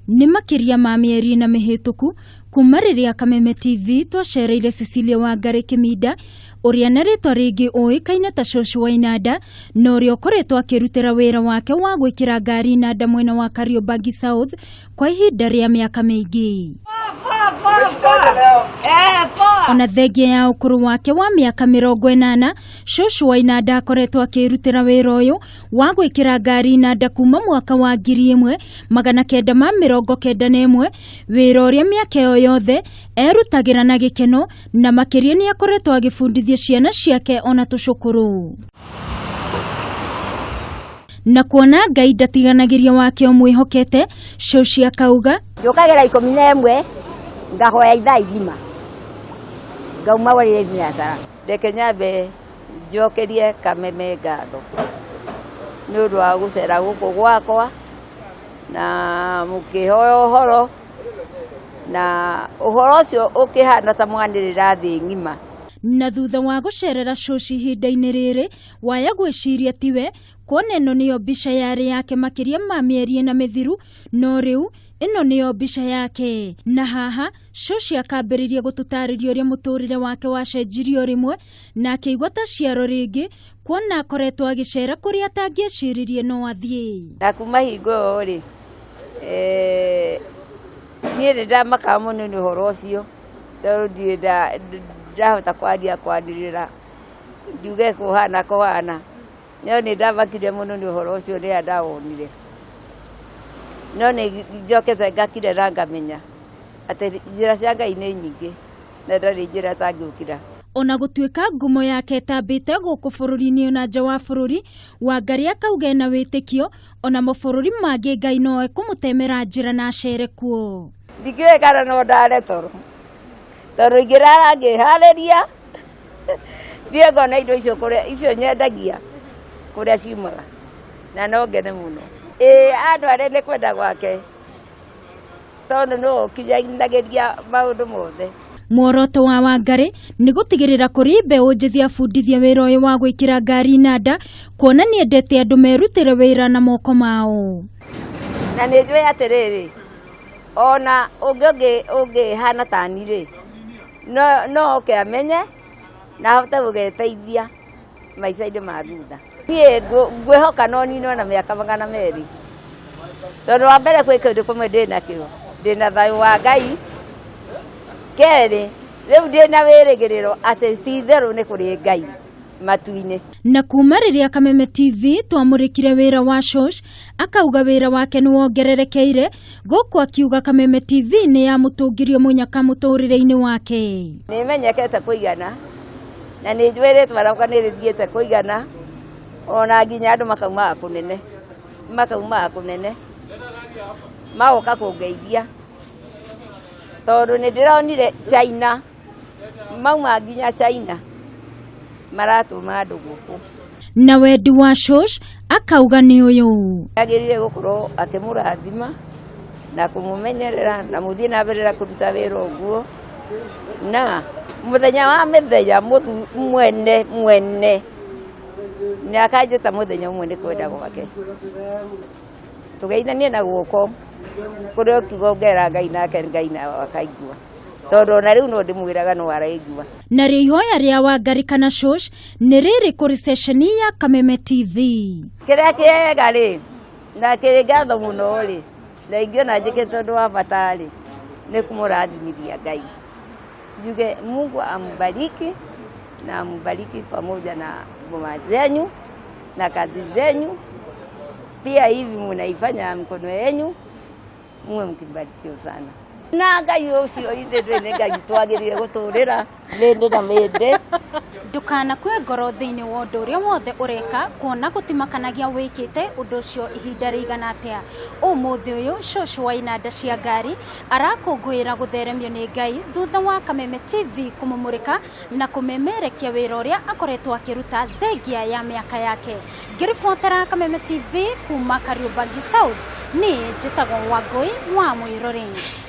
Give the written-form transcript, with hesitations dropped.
Nĩ makĩria ma mĩeri ĩna mĩhĩtũku kuma rĩrĩa Kameme TV twacereire Cecilia Wangari Kĩminda, ũrĩa na rĩtwa rĩngĩ ũĩkaine ta Cũcũ wa Inanda, na ũrĩa ũkoretwo akĩrutĩra wĩra wake wa gwĩkĩra ngari inanda mwena wa Kariobangi South kwa ihinda rĩa mĩaka mĩingĩ. Ona thengia ya ũkũrũ wake wa mĩaka 80, Cũcũ wa Inanda akoretwo akĩrutĩra wĩra ũyũ wa gwĩkĩra ngari inanda kuma mwaka wa 1991, wĩra ũrĩa mĩaka ĩyo yothe erutagĩra na gĩkeno, na makĩria nĩ akoretwo agĩbundithia ciana ciake ona tũcũkũrũ. Na kuona Ngai ndatiganagĩria wake ũmwĩhokete, Cũci akauga, Njũkagĩra 11 ngahoya ithaa igima ngauma warĩre biacara. Reke nyambe njokerie Kameme ngatho nĩ ũndũ wa gũcera gũkũ gwakwa na mũkĩhoya ũhoro, na ũhoro ũcio ũkĩhana ta mwanĩrĩra thĩ ng'ima. Na thutha wa gũcerera Cũci ihinda-inĩ rĩrĩ, waya gwĩciria tiwe, kuona ĩno nĩyo mbica yarĩ yake makĩria ma mĩeri ĩna mĩthiru, no rĩu ĩno nĩyo mbica yake. Na haha Cũci akambĩrĩria gũtũtarĩria ũrĩa mũtũrĩre wake wacenjirio rĩmwe, na akĩigua ta ciaro rĩngĩ, kuona akoretwo agĩcera kũrĩa atangĩeciririe no athiĩ. Na kuma hingo ĩyo rĩ, niĩ nĩ ndamakaga mũno nĩ ũhoro ũcio, tondũ ndirĩ ndahota kwaria kwanĩrĩra njuge kũhana kũhana, no nĩ ndamakire mũno nĩ ũhoro ũcio rĩrĩa ndawonire. No nĩ njokete ngakira na ngamenya atĩ njĩra cia Ngai nĩ nyingĩ na ndarĩ njĩra atangĩũkĩra. Ona gũtuĩka ngumo yake ĩtambĩte gũkũ bũrũri-inĩ ona nja wa bũrũri, Wangari akauga ena wĩtĩkio ona mabũrũri mangĩ Ngai no ekũmũtemera njĩra na acere kuo. Ndikĩũĩ kana no ndare toro, tondũ ingĩrara ngĩharĩria thiĩ ngone indo icio kũrĩa icio nyendagia kũrĩa ciumaga, na no ngene mũno. Ĩĩ andware nĩ kwenda gwake, tondũ nĩwe ũkinyanagĩria maũndũ mothe. Muoroto wa Wangari nĩ gũtigĩrĩra kũrĩ mbeũ njĩthĩ abundithia wĩra ũyũ wa gwĩkĩra ngari inanda, kuona nĩendete andũ merutĩre wĩra na moko mao. Na nĩ njũĩ atĩrĩrĩ, ona ũngĩ ũngĩhana tani rĩ, no oke amenye na ahote gũgeteithia maica-inĩ ma thutha. Niĩ ngwĩhoka no ninwo na mĩaka 200, tondũ wa mbere kwĩ kĩndũ kĩmwe ndĩnakĩo, ndĩna thayũ wa Ngai. Kerĩ, rĩu ndĩna wĩrĩgĩrĩro atĩ ti itherũ nĩ kũrĩ Ngai matu-inĩ. Na kuma rĩrĩa Kameme TV twamũrĩkire wĩra wa Shosh, akauga wĩra wake nĩ wongererekeire, gũkũ akiuga Kameme TV nĩ yamũtũngirie mũnyaka mũtũrĩre-inĩ wake. Nĩ menyekete kũigana, na nĩ njũĩ rĩtwa rĩakwa nĩ rĩthiĩte kũigana, ona nginya andũ makaumaga kũnene, makaumaga kũnene, magoka kũngeithia, tondũ nĩ ndĩronire China, mauma nginya China, maratũma andũ gũkũ. Na wendi wa Shosh akauga nĩ ũyũ. Agĩrĩire gũkorwo akĩmũrathima na kũmũmenyerera na mũthiĩ na mbere na kũruta wĩra ũguo, na mũthenya wa mĩthenya mwene mwene nĩ akanjĩta mũthenya ũmwe nĩ kwenda gwake, tũgeithanie na guoko kũrĩa ũkiuga ũngera Ngai nake Ngai nawe akaigua, tondũ ona rĩu no ndĩmwĩraga no araigua. Narĩo ihoya rĩa Wangari kana Shosh nĩ rĩrĩ kũrĩ ceceni ya Kameme TV. Kĩrĩa kĩega rĩ na kĩrĩ ngatho mũno rĩ, na ingĩona njĩkĩte ũndũ wa bata rĩ, nĩ kũmũrathimithia Ngai, njuge Mungu ambariki na ambariki pamoja na ngoma zenyu na kazi zenyu, pia hivi munaifanya mkono yenyu, muwe mkibarikiwa sana. Na Ngai ũcio ithe nĩ Ngai twagĩrĩire gũtũrĩra mĩndĩ na mĩndĩ. Ndũkanakue ngoro thĩinĩ wa ũndũ ũrĩa wothe ũreka, kuona gũtimakanagia wĩkĩte ũndũ ũcio ihinda rĩigana atĩa. Ũmũthĩ ũyũ Cũcũ wa inanda cia ngari arakũngũĩra gũtheremio nĩ Ngai thutha wa Kameme TV kũmũmũrĩka na kũmemerekia wĩra ũrĩa akoretwo akĩruta thengia ya mĩaka yake. Ngĩribotera Kameme TV kuma Kariobangi South, niĩ njĩtagwo Wangũi wa Mwĩrori.